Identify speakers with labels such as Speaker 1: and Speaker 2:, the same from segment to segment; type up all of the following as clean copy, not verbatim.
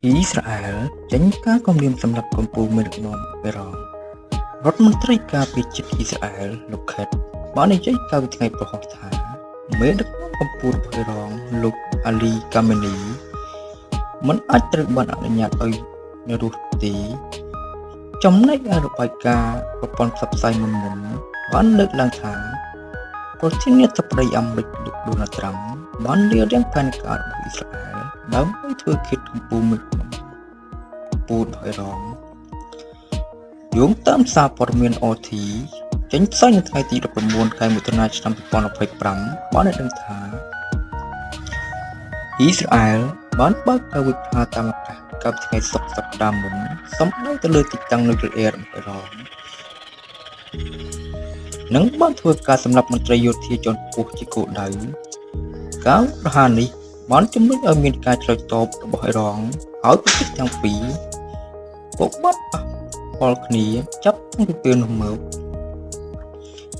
Speaker 1: អ៊ីស្រាអែលចេញការគំរាមសម្លាប់កំពូលមេដឹកនាំអ៊ីរ៉ង់រដ្ឋមន្ត្រីការពារជាតិអ៊ីស្រាអែលលោកខេតបាននិយាយកាលពីថ្ងៃព្រហស្បតិ៍ថាមេដឹកនាំកំពូលរបស់អ៊ីរ៉ង់លោកអាលីកាមេនីមិនអាចត្រូវបានអនុញ្ញាតឲ្យនៅរស់ទេចំណែកឯរបាយការណ៍ប្រព័ន្ធផ្សព្វផ្សាយមុនៗបានលើកឡើងថាប្រធានាធិបតីអាមេរិកលោកដូណាល់ត្រាំបានរារាំងផែនការរបស់អ៊ីស្រាអែលដើម្បីធ្វើឃាតកំពូលមេដឹកនាំកំពូលរបស់អ៊ីរ៉ង់យោងតាមសារព័ត៌មាន RT ចេញផ្សាយនៅថ្ងៃទី19ខែមិថុនាឆ្នាំ2025បានឲ្យដឹងថាអ៊ីស្រាអែលបានបើកការវាយប្រហារតាមអាកាសកាលពីថ្ងៃសុក្រសប្តាហ៍មុនសំដៅទៅលើទីតាំងនុយក្លេអ៊ែររបស់អ៊ីរ៉ង់និងបានធ្វើការសម្លាប់មន្ត្រីយោធាជាន់ខ្ពស់ជាគោលដៅការប្រហារនេះបានជំរុញឲ្យមានការឆ្លើយតបរបស់អ៊ីរ៉ង់ហើយប្រទេសទាំងពីរក៏បានប៉ះពាល់គ្នាចាប់តាំងពីពេលនោះមក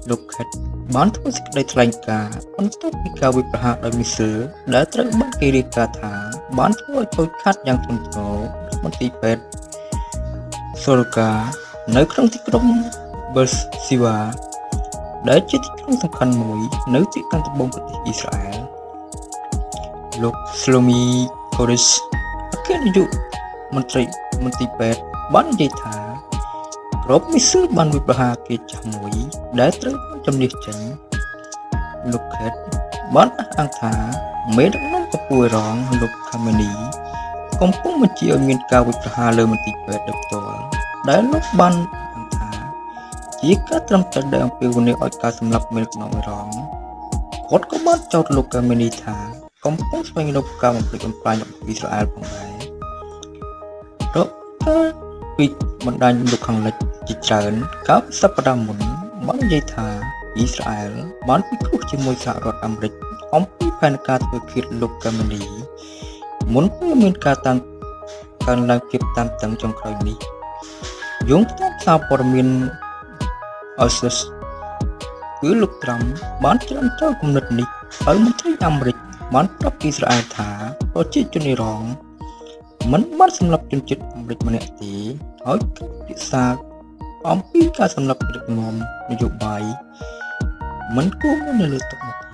Speaker 1: លោកខេតបានធ្វើសេចក្តីថ្លែងការណ៍បន្ទាប់ពីការវាយប្រហារដោយមីស៊ីលដែលត្រូវបានគេរាយការណ៍ថាបានធ្វើឲ្យខូចខាតយ៉ាងធ្ងន់ធ្ងរដល់មន្ទីរពេទ្យសូរកានៅក្នុងទីក្រុងប៊ឺស៊ីវ៉ាដែលជាទីក្រុងសំខាន់មួយនៅទីខាងត្បូងប្រទេសអ៊ីស្រាអែលលោក Shlomi Kodesh អគ្គនាយកមន្ត្រីមន្ទីរពេទ្យបាននិយាយថាគ្រាប់មីស៊ីលបានវាយប្រហារគេចាស់មួយដែលត្រូវបានជម្លៀសចេញលោកខេតបានអះអាងថាមេដឹកនាំកំពូលអ៊ីរ៉ង់លោកខាមេនីកំពុងបញ្ជាឲ្យមានការវាយប្រហារលើមន្ទីរពេទ្យដោយផ្ទាល់ដែលលោកបានអះអាងថាជាការត្រឹមត្រូវដែលអំពាវនាវឲ្យការសម្លាប់មេដឹកនាំអ៊ីរ៉ង់គាត់ក៏បានចោទលោកកាមេនីថាកំពុងស្វែងរកការបំផ្លិចបំផ្លាញរបស់អ៊ីស្រាអែលផងដែររកការពីបណ្ដាញលោកខាងលិចជាច្រើនកាលពីសប្តាហ៍មុនបាននិយាយថាអ៊ីស្រាអែលបានពិគ្រោះជាមួយសហរដ្ឋអាមេរិកអំពីផែនការធ្វើឃាតលោកកាមេនីមុនពេលមានការតាមកើនឡើងភាពតានតឹងចុងក្រោយនេះយោងតាមសារព័ត៌មាន Axios គឺលោកត្រាំបានច្រានចោលគំនិតនេះហើយមន្ត្រីអាមេរិកបានប្រាប់អ៊ីស្រាអែលថាប្រជាជនអ៊ីរ៉ង់មិនបានសម្លាប់ជនជាតិអាមេរិកម្នាក់ទេហើយការពិភាក្សាអំពីការសម្លាប់មេដឹកនាំនយោបាយមិនគួរមាននៅលើតុនោះទេ។